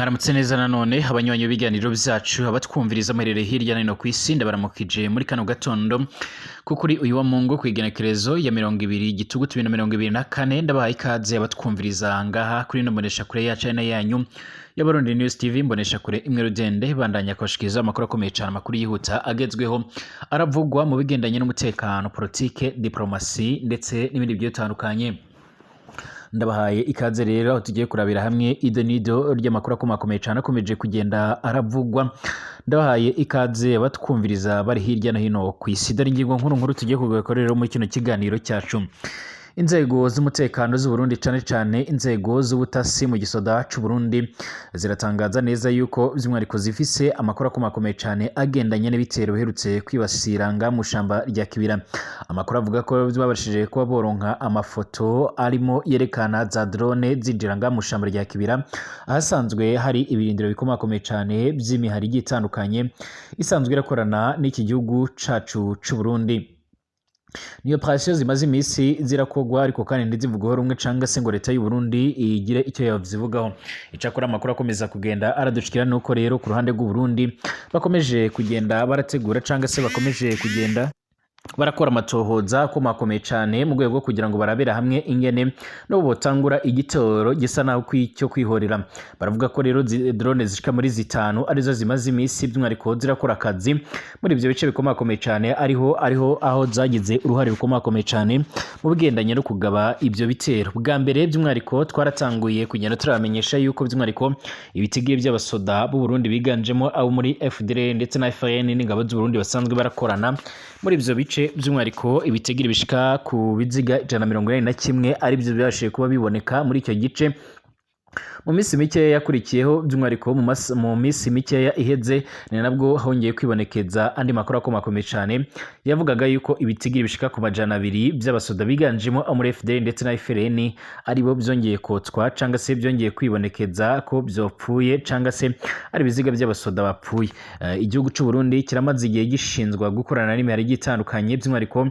Mwaramutse neza nanone abanywanyi b'ibiganiro vyacu, abatwumviriza muherereye hirya no hino kw'isi. Ndabaramukije muri kano gatondo ko kuri uyu wa Mungu, kw'igenekerezo ya 20 Gitugutu 2024. Ndabahaye ikaze abatwumviriza ngaha kuri ino mboneshakure yacu ari nayo yanyu y'Abarundi News TV, mboneshakure imwe rudende bandanya kubashikiriza amakuru akomeye cane, amakuru yihuta agezweho aravugwa mu bigendanye n'umutekano, politike, diplomasi ndetse n'ibindi bigiye bitandukanye. Ndabahaye ikaze rero aho tugiye kurabira hamwe ido n'ido ry'amakuru akomakomeye cane akomeje kugenda aravugwa. Ndabahaye ikaze batwumviriza bari hirya no hino kw'isi. Dore ingingo nkuru nkuru tugiye kugaruka rero muri kino kiganiro cyacu. Inzego z'umutekano z'u Burundi, cane cane inzego z'ubutasi mu gisoda c'u Burundi, ziratangaza neza yuko by'umwihariko zifise amakuru akomakomeye cane agendanye n'ibitero biherutse kwibasira nga mu shamba rya Kibira. Amakuru avuga ko babashije kuba boronka amafoto arimo yerekana za drone zinjira nga mu shamba rya Kibira, ahasanzwe hari ibirindiro bikomakomeye cane vy'imihari igiye itandukanye isanzwe irakorana n'iki gihugu cacu c'u Burundi. Niyo operation zimaze iminsi zirakogwa, ariko kandi ntizivugwaho rumwe canga se ngo leta y'u Burundi igire icyo yazivugaho. Icakora amakuru akomeza kugenda aradushikira nuko rero ku ruhande rw'u Burundi bakomeje kugenda barategura canga se bakomeje kugenda barakora amatohoza akomakomeye cane mu rwego rwo kugira ngo barabera hamwe ingene n'ubu botangura igitoro gisa naho cyo kwihorera. Baravuga ko rero drone zishika muri zitanu arizo zimaze iminsi by'umwihariko zirakora akazi muri ivyo bice bikomakomeye cane, ariho aho zagize uruhare rukomakomeye cane mu bigendanye no kugaba ivyo bitero. Bwa mbere by'umwihariko twaratanguye kugenda turabamenyesha yuko by'umwihariko ibitigiye by'abasoda b'u Burundi biganjemo abo muri FDLR ndetse na FAN n'ingabo z'u Burundi basanzwe barakorana muri ivyo bice, by'umwihariko ibitigiri bishika ku biziga 181 aribyo byabashije kuba biboneka muri icyo gice. Mu minsi mikeya yakurikiyeho, by'umwihariko mu minsi mikeya iheze, ni nabwo hongeye kwibonekeza andi makuru akomakomeye cane yavugaga yuko ibitigiri bishika ku 200 by'abasoda biganjemo abo muri FDL ndetse na FRN aribo byongeye kotswa canga se byongeye kwibonekeza ko byopfuye canga se ari ibiziga by'abasoda bapfuye. Igihugu c'u Burundi kiramaze igihe gishinzwa gukorana n'imihari igiye itandukanye, by'umwihariko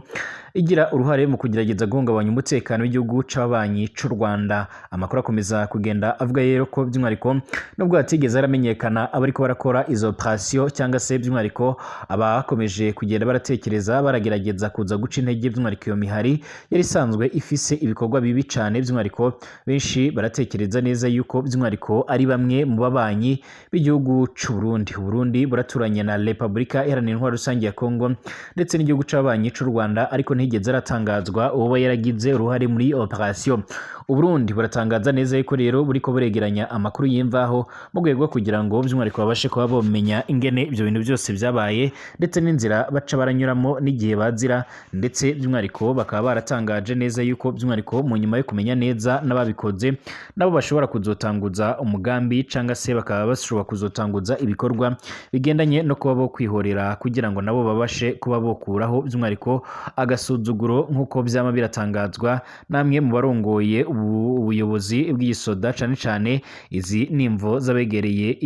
igira uruhare mu kugerageza guhungabanya umutekano w'igihugu c'ababanyi c'u Rwanda. Amakuru akomeza kugenda avuga rero ko by'umwihariko nubwo hatigeze haramenyekana abariko barakora izo operation cyangwa se by'umwihariko abakomeje kugenda baratekereza baragerageza kuza guca intege by'umwihariko iyo mihari yari isanzwe ifise ibikorwa bibi cane, by'umwihariko benshi baratekereza neza yuko by'umwihariko ari bamwe mu babanyi b'igihugu c'u Burundi. Burundi buraturanye na Repubulika Iharanira Intwaro Rusange ya Kongo ndetse n'igihugu c'ababanyi c'u Rwanda, ariko ntiyigeze aratangazwa uwoba yaragize uruhare muri operation. Uburundi buratangaza neza yuko rero buriko buregeranya amakuru y'imvaho mu rwego rwo kugira ngo by'umwihariko babashe kuba bomenya ingene ibyo bintu byose byabaye ndetse n'inzira baca baranyuramo n'igihe bazira, ndetse by'umwihariko bakaba baratangaje neza yuko by'umwihariko mu nyuma yo kumenya neza n'ababikoze nabo bashobora kuzotanguza umugambi canga se bakaba bashobora kuzotanguza ibikorwa bigendanye no kuba bo kwihorera kugira ngo nabo babashe kuba bokuraho by'umwihariko agasuzuguro, nk'uko vyama biratangazwa namwe mu barongoye ubuyobozi bw'igisoda cane cane. Izi nimvo z'abegereye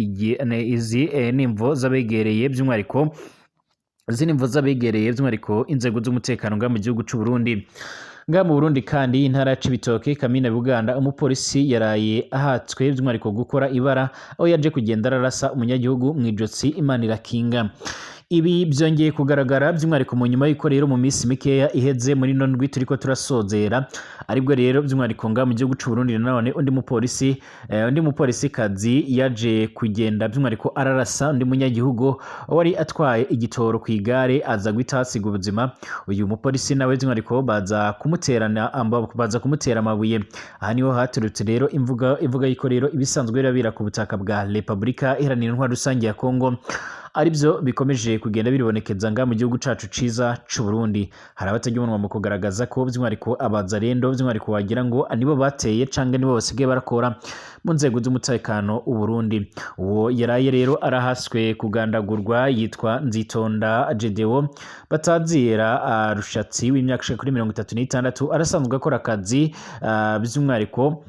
izi nimvo z'abegereye by'umwihariko, izi nimvo z'abegereye by'umwihariko inzego z'umutekano ngaha mu gihugu c'u Burundi. Ngaha mu Burundi kandi, intara ya Cibitoke, kamine Buganda, umupolisi yaraye ahatswe by'umwihariko gukora ibara aho yaje kugenda ararasa umunyagihugu mw'ijotsi, Imana irakinga. Ibi byongeye kugaragara by'umwihariko mu nyuma y'uko rero mu minsi mikeya iheze, muri ino ndwi turiko turasozera, aribwo rero by'umwihariko ngaha mu gihugu c'u Burundi nanone undi mupolisi kazi yaje kugenda by'umwihariko ararasa undi munyagihugu wari atwaye igitoro ku igare, aza guhita hasiga ubuzima. Uyu mupolisi nawe by'umwihariko baza kumutera amabuye. Aha niho haturutse rero imvuga ivuga yuko rero ibisanzwe birabera ku butaka bwa Repubulika Iharanira Intwaro Rusange ya Kongo aribyo bikomeje kugenda biribonekeza nga mu gihugu cacu ciza c'u Burundi. Hari abatajya umunwa mu kugaragaza ko by'umwihariko abazarendo by'umwihariko wagira ngo nibo bateye canke nibo basigaye barakora mu nzego z'umutekano u Burundi. Uwo yaraye rero arahaswe kugandagurwa yitwa Nzitonda Gedeo batazira Rushatsi, w'imyaka ishika kuri 36, arasanzwe akora akazi by'umwihariko.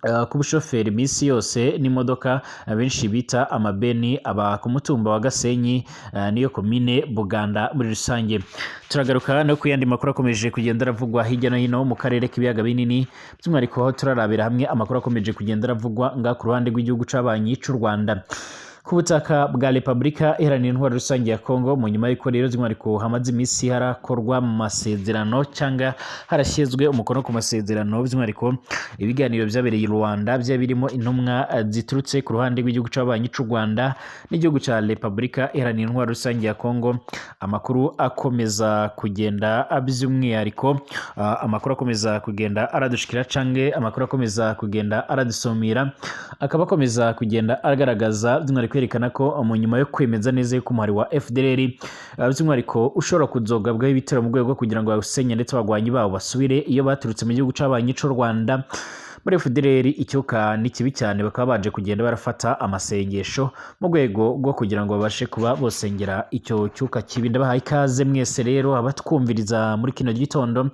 K'ubushoferi iminsi yose n'imodoka benshi bita amabeni, aba ku mutumba wa Gasenyi, niyo komine Buganda muri rusange. Turagaruka no ku yandi makuru akomeje kugenda aravugwa hirya no hino mu karere k'ibiyaga binini, by'umwihariko aho turarabira hamwe amakuru akomeje kugenda aravugwa nga ku ruhande rw'igihugu c'abanyi c'u Rwanda ku butaka bwa Repubulika Iharanira Intwaro Rusange ya Kongo. Mu nyuma y'uko rero by'umwihariko hamaze iminsi harakorwa mu masezerano cyangwa harashyizwe umukono ku masezerano, by'umwihariko ibiganiro byabereye i Rwanda byari birimo intumwa ziturutse ku ruhande rw'igihugu c'abanyi c'u Rwanda n'igihugu ca Repubulika Iharanira Intwaro Rusange ya Kongo, amakuru akomeza kugenda by'umwihariko amakuru akomeza kugenda aradushikira canke amakuru akomeza kugenda aradusumira akaba akomeza kugenda agaragaza by'umwihariko kwerekana ko mu nyuma yo kwemeza neza yuko umuhari wa FDLR by'umwihariko ushobora kuzogabwaho ibitero mu rwego rwo kugira ngo bawusenye ndetse abagwanyi bawo basubire iyo baturutse mu gihugu c'abanyi c'u Rwanda. Muri FDLR icyuka ni kibi cyane, bakaba baje kugenda barafata amasengesho mu rwego rwo kugira ngo babashe kuba bosengera icyo cyuka kibi. Ndabahaye ikaze mwese rero abatwumviriza muri kino gitondo,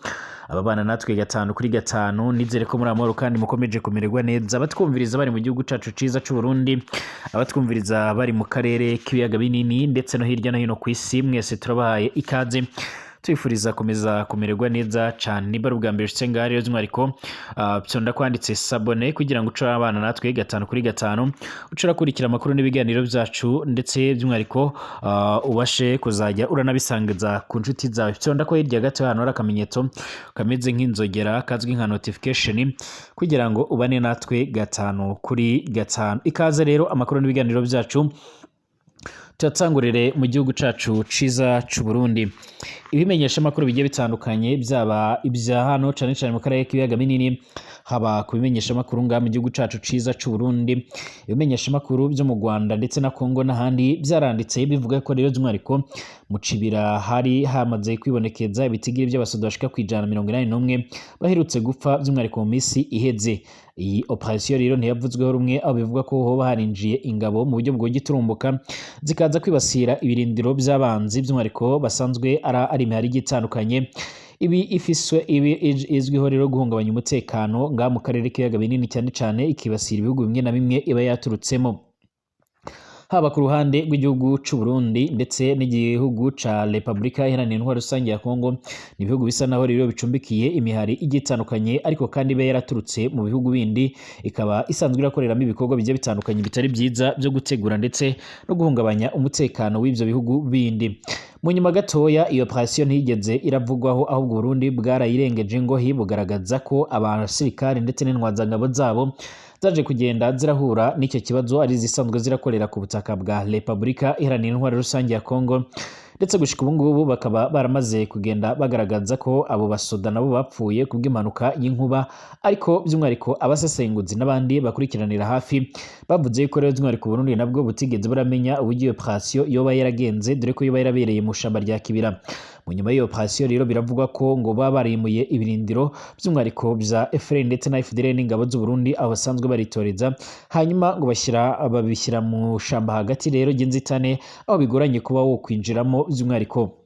ababana natwe gatanu kuri gatanu, nizere ko muri amahoro kandi mukomeje kumererwa neza. Abatwumviriza bari mu gihugu cacu ciza c'u Burundi, abatwumviriza bari mu karere k'ibiyaga binini ndetse no hirya no hino ku isi, mwese turabahaye ikaze, tubifuriza komeza kumererwa neza cyane. Niba ari ubwa mbere ushitse ngaha rero, by'umwihariko pyonda kwanditse s'abonner kugira ngo uce abana natwe gatanu kuri gatanu, uce urakurikira amakuru n'ibiganiro byacu, ndetse by'umwihariko ubashe kuzajya uranabisangiza ku nshuti zawe. Pyonda ko hirya gato hano hari akamenyetso kameze nk'inzogera kazwi nka notification kugira ngo ubane natwe gatanu kuri gatanu. Ikaze rero, amakuru n'ibiganiro byacu tuyatangurire mu gihugu cacu ciza c'u Burundi. Ibimenyesha amakuru bigiye bitandukanye, byaba ibya hano cane cane mu karere k'ibiyaga binini, haba ku bimenyesha amakuru ngaha mu gihugu cacu ciza c'u Burundi, ibimenyesha amakuru byo mu Rwanda ndetse na Kongo n'ahandi, byaranditse bivuga ko rero by'umwihariko mu Cibira hari hamaze kwibonekeza ibitigiri by'abasoda bashika ku 181 baherutse gupfa by'umwihariko mu minsi iheze. Iyi operation rero ntiyavuzweho rumwe, aho bivugwa ko hoba harinjiye ingabo mu buryo bwogiturumbuka zikaza kwibasira ibirindiro by'abanzi, by'umwihariko basanzwe ari imihari igiye itandukanye ibi ifiswe ibi izwiho rero guhungabanya umutekano ngaha mu karere k'ibiyaga binini, cyane cyane ikibasira ibihugu bimwe na bimwe iba yaturutsemo, haba ku ruhande rw'igihugu c'u Burundi ndetse n'igihugu ca Repubulika Iharanira Intwaro Rusange ya Kongo. Ni ibihugu bisa naho rero bicumbikiye imihari igiye itandukanye, ariko kandi iba yaraturutse mu bihugu bindi, ikaba isanzwe irakoreramo ibikorwa bigiye bitandukanye bitari byiza byo gutegura ndetse no guhungabanya umutekano w'ivyo bihugu bindi. Mu nyuma gatoya iyo operation ntiyigeze iravugwaho, ahubwo Burundi bwarayirengeje ngohi, bugaragaza ko abasirikare ndetse n'intwazangabo zabo zaje kugenda zirahura n'icyo kibazo ari zisanzwe zirakorera ku butaka bwa Repubulika Iharanira Intwaro Rusange ya Kongo, ndetse gushika ubu ngubu bakaba baramaze kugenda bagaragaza ko abo basoda nabo bapfuye kubw'impanuka y'inkuba. Ariko by'umwihariko abasesenguzi n'abandi bakurikiranira hafi bavuze ko rero by'umwihariko Burundi nabwo butigeze buramenya uburyo iyo operation yoba yaragenze, dore ko yoba yarabereye mu shamba rya Kibira. Mu nyuma y'iyo operation rero biravugwa ko ngo baba barimuye ibirindiro by'umwihariko bya FRN ndetse na FDLR n'ingabo z'u Burundi aho basanzwe baritoreza, hanyuma ngo babishyira mu shamba hagati rero ry'inzitane, aho bigoranye kuba wo kwinjiramo by'umwihariko.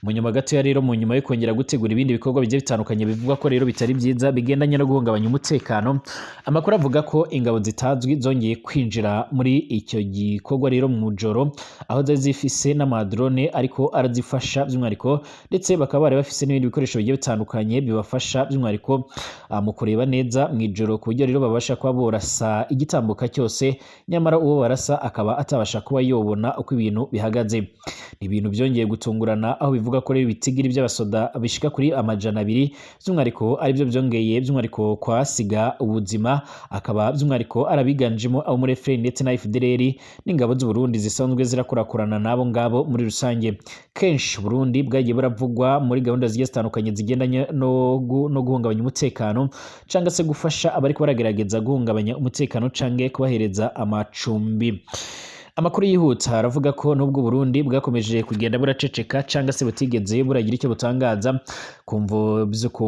Mu nyuma gatoya rero, mu nyuma yo kongera gutegura ibindi bikorwa bigiye bitandukanye bivugwa ko rero bitari byiza bigendanye no guhungabanya umutekano, amakuru avuga ko ingabo zitazwi zongeye kwinjira muri icyo gikorwa rero mu joro, aho zari zifise n'amadrone ariko arazifasha by'umwihariko, ndetse bakaba bari bafise n'ibindi bikoresho bigiye bitandukanye bibafasha by'umwihariko mu kureba neza mu ijoro, ku buryo rero babasha kuba borasa igitambuka cyose, nyamara uwo barasa akaba atabasha kuba yobona uko ibintu bihagaze. Ni ibintu byongeye gutungurana, aho bivuga ko rero ibitigiri by'abasoda bishika kuri 200 by'umwihariko aribyo byongeye by'umwihariko kwasiga ubuzima, akaba by'umwihariko arabiganjemo abo muri FRN ndetse na FDLR n'ingabo z'u Burundi zisanzwe zirakurakurana n'abo ngabo muri rusange. Kenshi Burundi bwagiye buravugwa muri gahunda zigiye zitandukanye zigendanye no guhungabanya umutekano cyangwa se gufasha abariko baragerageza guhungabanya umutekano canke kubahereza amacumbi. Amakuru yihuta aravuga ko nubwo Burundi bwakomeje kugenda buraceceka cyangwa se butigeze buragira icyo butangaza ku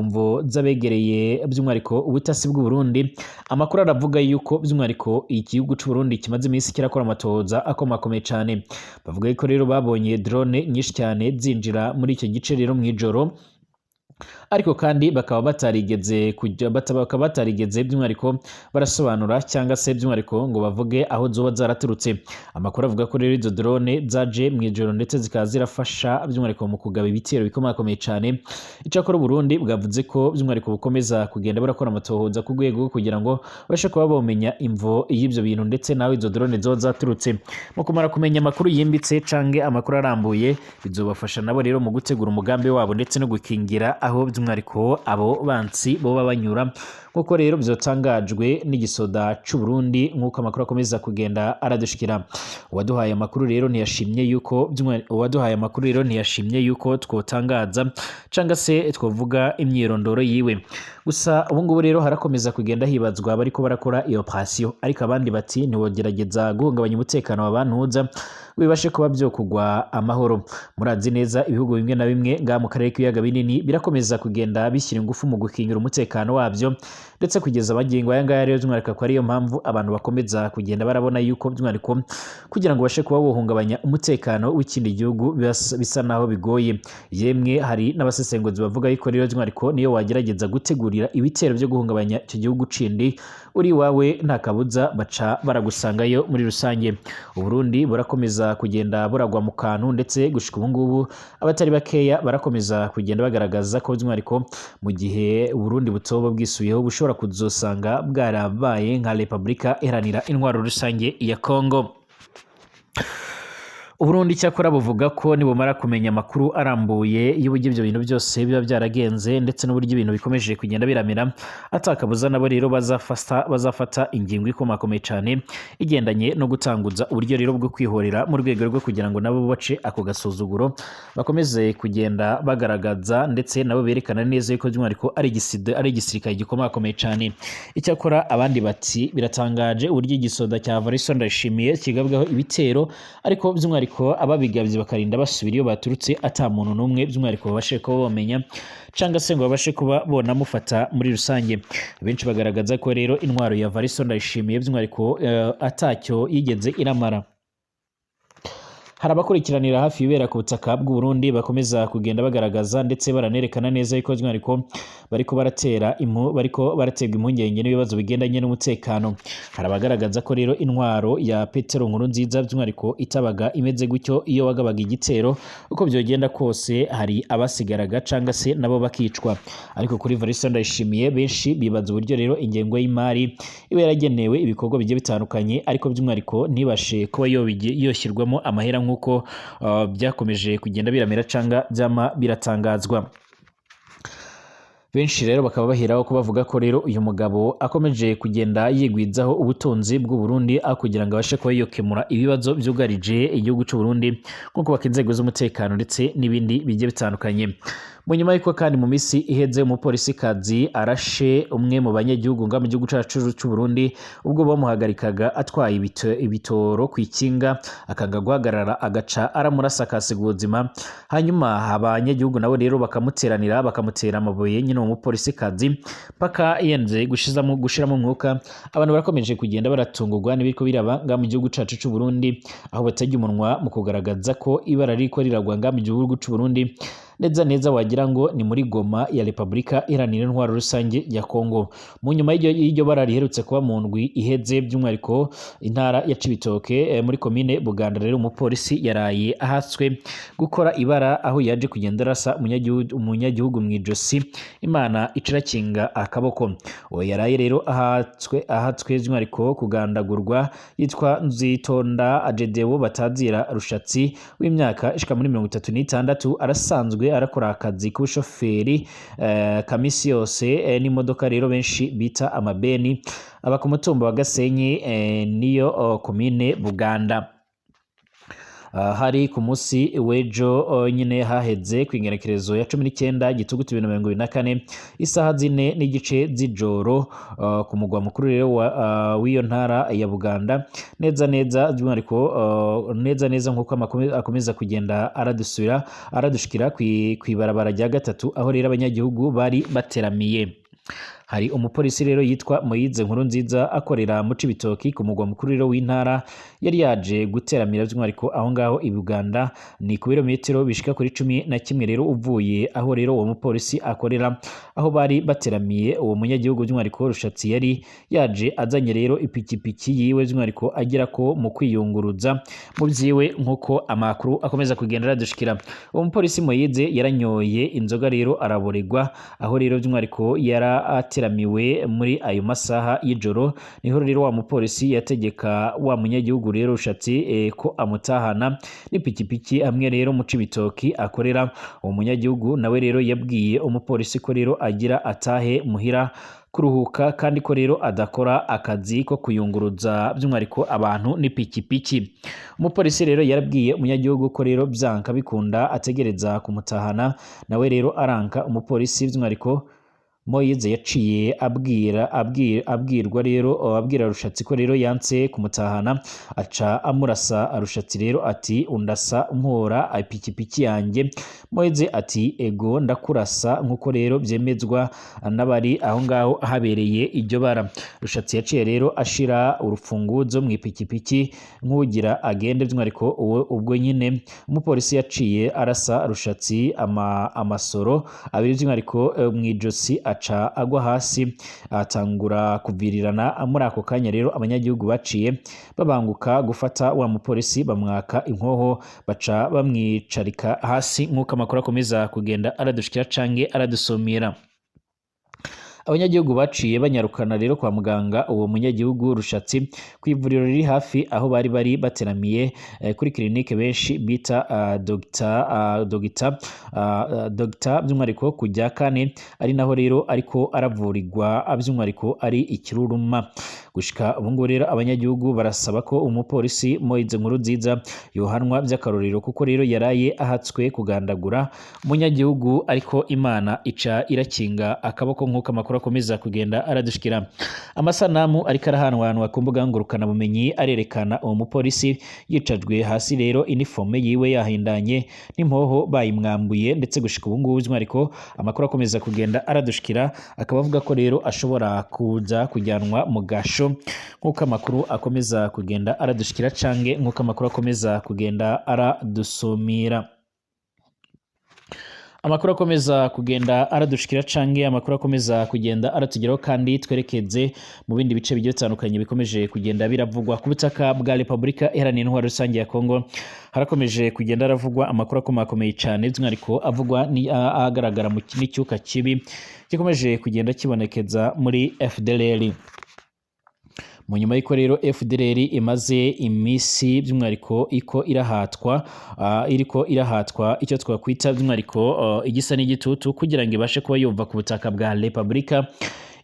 mvo z'abegereye by'umwihariko ubutasi bw'u Burundi, amakuru aravuga yuko by'umwihariko igihugu cy'u Burundi kimaze iminsi kirakora amatohoza akomakomeye cyane. Bavuga ko rero babonye drone nyinshi cyane zinjira muri icyo gice rero mu ijoro. Ariko kandi bakaba batarigeze kujya bakaba batarigeze by'umwihariko barasobanura cyangwa se by'umwihariko ngo bavuge aho zoba zaraturutse. Amakuru avuga ko rero izo drone zaje mu ijoro ndetse zikaba zirafasha by'umwihariko mu kugaba ibitero bikomakomeye cyane. Icyakora Burundi bwavuze ko by'umwihariko bukomeza kugenda burakora amatohoza ku rwego kugira ngo babashe kuba bomenya imvo y'ibyo bintu ndetse naho izo drone zoba zaturutse. Mu kumara kumenya amakuru yimbitse canke amakuru arambuye, bizobafasha nabo rero mu gutegura umugambi wabo ndetse no gukingira aho by'umwihariko abo bansi boba banyura, nk'uko rero byotangajwe n'igisoda c'u Burundi, nk'uko amakuru akomeza kugenda aradushikira. Uwaduhaye amakuru rero ntiyashimye yuko twotangaza canga se twovuga imyirondoro yiwe. Gusa ubu ngubu rero harakomeza kugenda hibazwa bariko barakora iyo operation, ariko abandi bati ntiwogerageza guhungabanya umutekano wa bantuza bibashe kuba byo kugwa amahoro. Murazi neza ibihugu bimwe na bimwe ngaha mu karere k'ibiyaga binini birakomeza kugenda bishyira ingufu mu gukingira umutekano wabyo, ndetse kugeza magingo aya ngaya rero by'umwihariko ko ariyo mpamvu abantu bakomeza kugenda barabona yuko by'umwihariko kugira ngo bashe kuba bohungabanya umutekano w'ikindi gihugu bisa naho bigoye. Yemwe hari n'abasesenguzi bavuga yuko rero by'umwihariko niyo wagerageza gutegurira ibitero byo guhungabanya icyo gihugu cindi uri iwawe, nta kabuza baca baragusangayo. Muri rusange Uburundi burakomeza kugenda buragwa mu kantu, ndetse gushika ubu ngubu abatari bakeya barakomeza kugenda bagaragaza ko by'umwihariko mu gihe Uburundi butoba bwisubiyeho bushobora kuzosanga bwarabaye nka Repubulika Iharanira Intwaro Rusange ya Kongo. Uburundi cyakora buvuga ko nibumara kumenya amakuru arambuye y'uburyo ibyo bintu byose biba byaragenze ndetse n'uburyo ibintu bikomeje kugenda biramera, atakabuza nabo rero bazafata ingingo ikomakomeye cyane igendanye no gutanguza uburyo rero bwo kwihorera, mu rwego rwo kugira ngo nabo bace ako gasuzuguro bakomeze kugenda bagaragaza, ndetse nabo berekana neza yuko by'umwihariko ari igisirikare gikomakomeye cyane. Icyakora abandi bati biratangaje uburyo igisoda cya Varisto Ndayishimiye kigabwaho ibitero, ariko by'umwihariko ababigabye bakarinda basubira iyo baturutse ata muntu n'umwe by'umwihariko babashe kuba bamenya cyangwa se ngo babashe kuba bonamufata. Muri rusange benshi bagaragaza ko rero intwaro ya Varisto Ndayishimiye by'umwihariko atacyo yigeze iramara. Hari abakurikiranira hafi ibibera ku butaka bw'u Burundi bakomeza kugenda bagaragaza ndetse baranerekana neza yuko by'umwihariko bariko baraterwa impungenge n'ibibazo bigendanye n'umutekano. Hari abagaragaza ko rero intwaro ya Petero Nkurunziza by'umwihariko itabaga imeze gutyo, iyo wagabaga igitero uko byogenda kose hari abasigaraga canga se nabo bakicwa. Ariko kuri Varisto Ndayishimiye benshi bibaza uburyo rero ingengo y'imari iba yaragenewe ibikorwa bigiye bitandukanye, ariko by'umwihariko ntibashe kuba yoshyirwamo amahera nk'uko byakomeje kugenda biramera canga byama biratangazwa. Benshi rero bakaba baheraho ko bavuga ko rero uyu mugabo akomeje kugenda yigwizaho ubutunzi bw'u Burundi aho kugira ngo abashe kuba yokemura ibibazo byugarije igihugu cy'u Burundi nko kubaka inzego z'umutekano ndetse n'ibindi bigiye bitandukanye. Mu nyuma y'uko kandi mu minsi iheze umupolisikazi arashe umwe mu banyagihugu nga mu gihugu cyacu cy'u Burundi ubwo bamuhagarikaga atwaye ibitoro ku ikinga, akanga guhagarara agaca aramurasa akasiga ubuzima, hanyuma abanyagihugu nabo rero bakamuteranira bakamutera amabuye nyine uwo mupolisikazi paka yenze gushiramo umwuka. Abantu barakomeje kugenda baratungurwa n'ibiriko biraba nga mu gihugu cyacu cy'u Burundi, aho batajya umunwa mu kugaragaza ko ibara ririko riragwa nga mu gihugu cy'u Burundi neza neza wagira ngo ni muri Goma ya Repubulika Iharanira Intwaro Rusange ya Kongo. Mu nyuma y'iryo bara riherutse kuba mu ndwi iheze by'umwihariko intara ya Cibitoke muri komine Buganda, rero umupolisi yaraye ahatswe gukora ibara aho yaje kugenda arasa umunyagihugu mu ijosi, Imana icirakinga akaboko. Uwo yaraye rero ahatswe by'umwihariko kugandagurwa yitwa Nzitonda Ajedewo batazira Rushatsi w'imyaka ishika muri 36, arasanzwe arakora akazi k'ubushoferi kamisi yose n'imodoka rero benshi bita amabeni, aba ku mutumba wa Gasenyi niyo komine Buganda. Hari ku munsi w'ejo nyine haheze ku ingerekerezo ya 19 Gitugutu 2024 isaha 4:15 z'ijoro ku mugwa mukuru rero w'iyo ntara ya Buganda, neza neza by'umwihariko neza neza nk'uko akomeza kugenda aradushikira kw'ibarabara rya gatatu aho rero abanyagihugu bari bateramiye. Hari umupolisi rero yitwa Moyize Nkurunziza akorera mu Cibitoki ku mugwa mukuru rero w'intara yari yaje guteramira by'umwihariko aho ngaho i Buganda. Ni ku birometero bishika kuri 11 rero uvuye aho rero uwo mupolisi akorera, aho bari bateramiye. Uwo munyagihugu by'umwihariko Rushatsi yari yaje azanye rero ipikipiki yiwe, by'umwihariko agera ko mu kwiyunguruza mu vyiwe, nk'uko amakuru akomeza kugenda aradushikira. Uwo mupolisi Moyize yaranyoye inzoga rero araboregwa, aho rero by'umwihariko yarateramiwe muri ayo masaha y'ijoro. Niho rero wa mupolisi yategeka wa munyagihugu rero Rushatsi ko amutahana n'ipikipiki hamwe rero mu Cibitoki akorera. Uwo munyagihugu nawe rero yabwiye umupolisi ko rero agira atahe muhira kuruhuka, kandi ko rero adakora akazi ko kuyunguruza by'umwihariko abantu n'ipikipiki. Umupolisi rero yarabwiye umunyagihugu ko rero byanka bikunda ategereza kumutahana, nawe rero aranka. Umupolisi by'umwihariko Moyize yaciye abwira abwira abwirwa rero abwira Rushatsi ko rero yanse kumutahana, aca amurasa. Rushatsi rero ati: "Undasa umpora ipikipiki yanjye?" Moyize ati: "Ego, ndakurasa," nkuko rero byemezwa n'abari aho ngaho habereye iryo bara. Rushatsi yaciye rero ashira urufunguzo mu ipikipiki nk'ugira agende, by'umwihariko uwo ubwo nyine umupolisi yaciye arasa Rushatsi amasoro abiri, by'umwihariko mu ijosi, aca agwa hasi atangura kuvirirana. Muri ako kanya rero abanyagihugu baciye babanguka gufata wa mupolisi, bamwaka inkoho, baca bamwicarika hasi, nk'uko amakuru akomeza kugenda aradushikira canke aradusumira. Abanyagihugu baciye banyarukana rero kwa muganga uwo munyagihugu Rushatsi ku ivuriro riri hafi aho bari bateramiye, kuri clinique benshi bita Dr Dr by'umwihariko kujya kane, ari naho rero ariko aravurirwa, by'umwihariko ari ikiruruma. Gushika ubu ngubu rero abanyagihugu barasaba ko umupolisi Moyize Nkurunziza yohanwa by'akarorero, kuko rero yaraye ahatswe kugandagura umunyagihugu, ariko Imana ica irakinga akaboko, nk'uko amakuru akomeza kugenda aradushikira. Amasanamu ariko arahanwanwa ku mbuga ngurukanabumenyi arerekana uwo mupolisi yicajwe hasi rero, iniforme yiwe yahindanye n'impoho bayimwambuye, ndetse gushika ubu ngubu by'umwihariko amakuru akomeza kugenda aradushikira akaba avuga ko rero ashobora kuza kujyanwa mu gasho, nk'uko amakuru akomeza kugenda aradushikira cange nk'uko amakuru akomeza kugenda aradusumira. Amakuru akomeza kugenda aradushikira canke amakuru akomeza kugenda aratugeraho, kandi twerekeze mu bindi bice bigiye bitandukanye bikomeje kugenda biravugwa ku butaka bwa Repubulika Iharanira Intwaro Rusange ya Kongo. Harakomeje kugenda haravugwa amakuru akomakomeye cyane, by'umwihariko avugwa ni agaragara mu n'icyuka kibi gikomeje kugenda kibonekeza muri FDLR. Mu nyuma y'uko rero FDLR imaze iminsi by'umwihariko iko irahatwa iriko irahatwa icyo twakwita by'umwihariko igisa n'igitutu kugira ngo ibashe kuba yumva ku butaka bwa Repubulika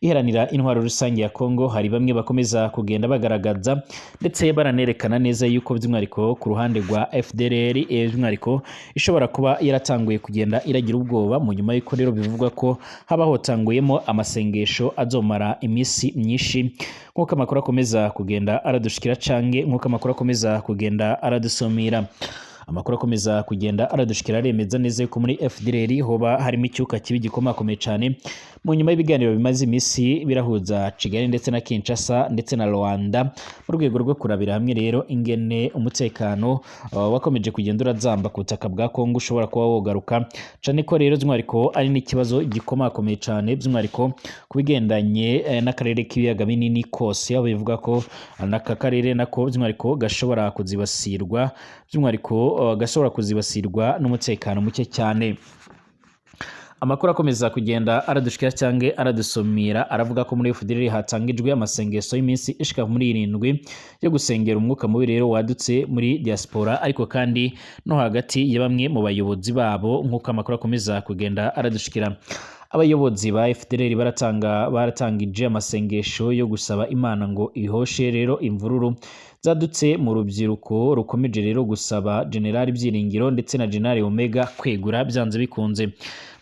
Iharanira Intwaro Rusange ya Kongo, hari bamwe bakomeza kugenda bagaragaza ndetse baranerekana neza yuko by'umwihariko ku ruhande rwa FDLR by'umwihariko ishobora kuba yaratanguye kugenda iragira ubwoba. Mu nyuma y'uko rero bivugwa ko haba hotanguyemo amasengesho azomara iminsi myinshi, nk'uko amakuru akomeza kugenda aradushikira canke nk'uko amakuru akomeza kugenda aradusumira. Amakuru akomeza kugenda aradushikira aremeza neza yuko muri FDLR hoba harimo icyuka kibi gikomakomeye cyane, mu nyuma y'ibiganiro bimaze iminsi birahuza Kigali ndetse na Kinshasa ndetse na Rwanda, mu rwego rwo kurabira hamwe rero ingene umutekano wakomeje kugenda urazamba ku butaka bwa Kongo ushobora kuba wogaruka, cane ko rero by'umwihariko ari n'ikibazo gikomakomeye cyane, by'umwihariko ku bigendanye n'akarere k'ibiyaga binini kose, aho bivuga ko n'aka karere nako by'umwihariko gashobora kuzibasirwa, by'umwihariko gashobora kuzibasirwa n'umutekano muke cyane. Amakuru akomeza kugenda aradushikira cyangwa aradusumira aravuga ko muri FDLR hatangijwe amasengesho y'iminsi ishika muri 7 yo gusengera umwuka mubi rero wadutse muri diaspora, ariko kandi no hagati ya bamwe mu bayobozi babo, nk'uko amakuru akomeza kugenda aradushikira. Abayobozi ba FDLR baratangije amasengesho yo gusaba Imana ngo ihoshe rero imvururu zadutse mu rubyiruko rukomeje rero gusaba General Byiringiro ndetse na General Omega kwegura byanze bikunze.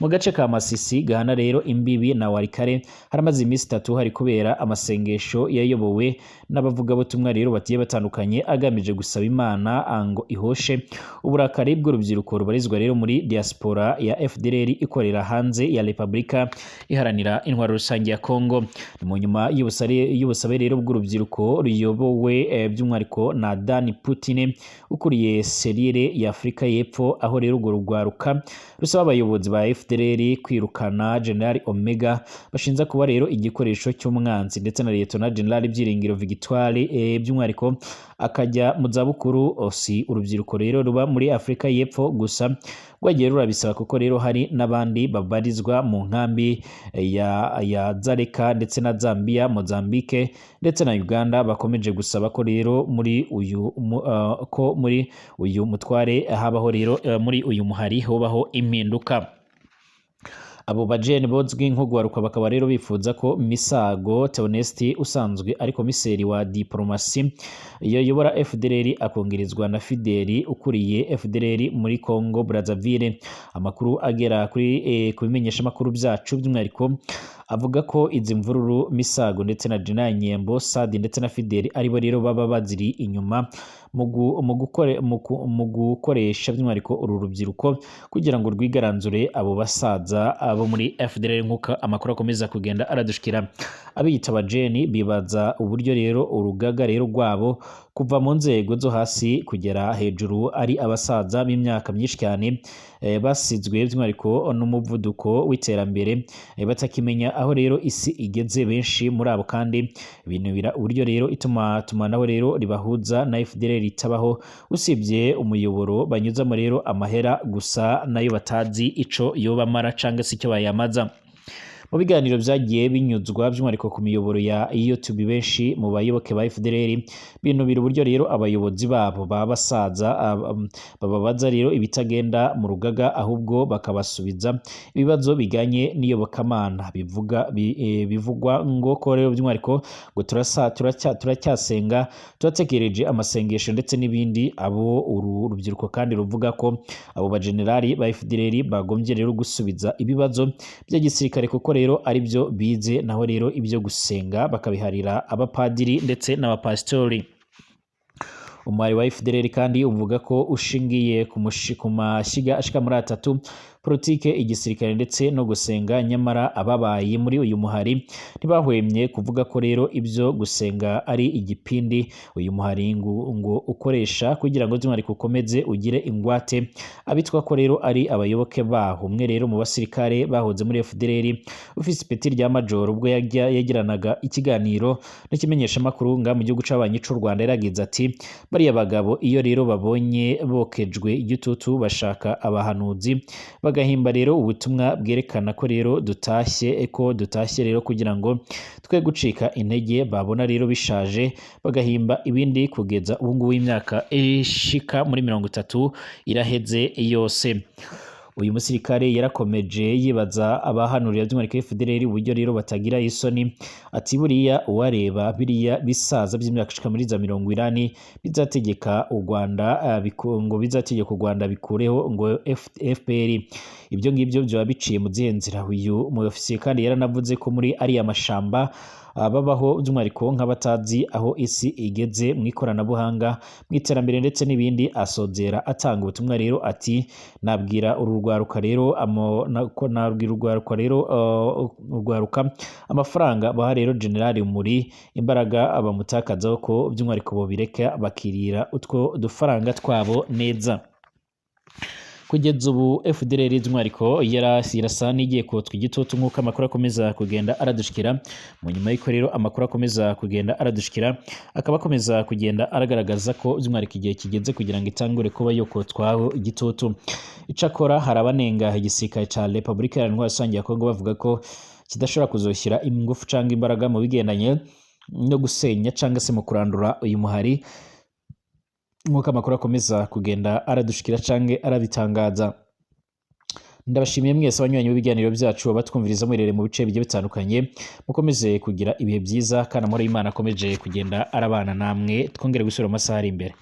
Mu gace ka Masisi gahana rero imbibi na Walikale haramaze iminsi 3 hari kubera amasengesho yayobowe n'abavugabutumwa rero bagiye batandukanye, agamije gusaba Imana ngo ihoshe uburakari bw'urubyiruko rubarizwa rero muri diaspora ya FDLR ikorera hanze ya Repubulika Iharanira Intwaro Rusange ya Kongo. Ni mu nyuma y'ubusabe rero bw'urubyiruko ruyobowe by'umwihariko by'umwihariko na Dan Putin ukuriye serire ya Afurika y'Epfo, aho rero urwo rugwaruka rusaba abayobozi ba FDLR kwirukana General Omega bashinza kuba rero igikoresho cy'umwanzi, ndetse na Lieutenant General Byiringiro Victoire by'umwihariko akajya mu zabukuru. Si urubyiruko rero ruba muri Afurika y'Epfo gusa rwagiye rurabisaba, kuko rero hari n'abandi babarizwa mu nkambi ya Dzaleka ndetse na Zambia, Mozambique ndetse na Uganda bakomeje gusaba ko rero muri uyu ko muri uyu mutware habaho rero muri uyu muhari hobaho impinduka. Abo bajene bozwi nko gwaruka bakaba rero bifuza ko Misago Theoneste usanzwe ari komiseri wa diplomasi yoyobora FDLR akongerezwa na Fideli ukuriye FDLR muri Congo Brazzaville. Amakuru agera kuri ku bimenyesha makuru byacu by'umwihariko avuga ko izi mvururu Misago ndetse na General Nyembo Sadi ndetse na Fideli aribo rero baba baziri inyuma mu gukoresha by'umwihariko uru rubyiruko kugira ngo rwigaranzure abo basaza abo muri FDLR, nk'uko amakuru akomeza kugenda aradushikira. Abiyita abajeni bibaza uburyo rero urugaga rero rwabo kuva mu nzego zo hasi kugera hejuru ari abasaza b'imyaka myinshi cyane, basizwe by'umwihariko n'umuvuduko w'iterambere, batakimenya aho rero isi igeze. Benshi muri abo kandi binubira uburyo rero itumanaho rero ribahuza na FDLR ritabaho, usibye umuyoboro banyuzamo rero amahera gusa, nayo batazi ico yobamara cangwa se icyo bayamaza. Mu biganiro byagiye binyuzwa by'umwihariko ku miyoboro ya YouTube, benshi mu bayoboke ba FDLR binubira uburyo rero abayobozi babo baba basaza bababaza rero ibitagenda mu rugaga, ahubwo bakabasubiza ibibazo biganye n'iyobokamana. Bivuga bivugwa ngo ko rero by'umwihariko ngo turacyasenga, turategereje amasengesho ndetse n'ibindi. Abo uru rubyiruko kandi ruvuga ko abo bajenerali ba FDLR bagombye rero gusubiza ibibazo bya gisirikare, kuko rero ari byo bize, naho rero ibyo gusenga bakabiharira abapadiri ndetse n'abapasitori. Umuhari wa FDLR kandi uvuga ko ushingiye ku mashyiga ashika muri atatu: politike, igisirikare ndetse no gusenga. Nyamara ababaye muri uyu muhari ntibahwemye kuvuga ko rero ibyo gusenga ari igipindi uyu muhari ngo ukoresha kugira ngo by'umwihariko ukomeze ugire ingwate abitwa ko rero ari abayoboke baho. Umwe rero mu basirikare bahoze muri FDLR ufise ipeti rya majoro, ubwo yagiranaga ikiganiro n'ikimenyeshamakuru nga mu gihugu c'abanyi c'u Rwanda, yaragize ati: "Bariya bagabo iyo rero babonye bokejwe igitutu bashaka abahanuzi, bagahimba rero ubutumwa bwerekana ko rero dutashye, ko dutashye rero kugira ngo twe gucika intege. Babona rero bishaje bagahimba ibindi, kugeza ubu ngubu imyaka ishika muri 30 iraheze yose." Uyu musirikare yarakomeje yibaza abahanurira by'umwihariko FDLR uburyo rero batagira isoni, ati: "Buriya uwareba biriya bisaza by'imyaka ishika muri za 80 bizategeka u Rwanda, ngo bizategeka u Rwanda bikureho ngo FPR, ibyo ngibyo byaba biciye mu zihe nzira?" Uyu mu ofisiye kandi yaranavuze ko muri ariya mashamba babaho by'umwihariko nk'abatazi aho isi igeze mu ikoranabuhanga, mu iterambere ndetse n'ibindi. Asozera atanga ubutumwa rero ati: "Nabwira uru rwaruka rero nabwira urwaruka rero urwaruka amafaranga baha rero General muri imbaraga bamutakazaho, ko by'umwihariko bobireka bakirira utwo dufaranga twabo neza." Kugeza ubu FDLR by'umwihariko irasa n'igiye kotswa igitutu, nk'uko amakuru akomeza kugenda aradushikira. Mu nyuma y'uko rero amakuru akomeza kugenda aradushikira, akaba akomeza kugenda aragaragaza ko by'umwihariko igihe kigeze kugira ngo itangure kuba yokotswaho igitutu. Icakora hari abanenga igisirikare ca Repubulika Iharanira Rusange ya Kongo bavuga ko kidashobora kuzoshyira ingufu cyangwa imbaraga mu bigendanye no gusenya cyangwa se mu kurandura uyu muhari, nk'uko amakuru akomeza kugenda aradushikira canke arabitangaza. Ndabashimiye mwese abanywanyi b'ibiganiro byacu, abatwumviriza muherereye mu bice bigiye bitandukanye. Mukomeze kugira ibihe byiza kandi amahoro y'Imana akomeje kugenda arabana namwe. Twongere gusubira mu masaha ari imbere.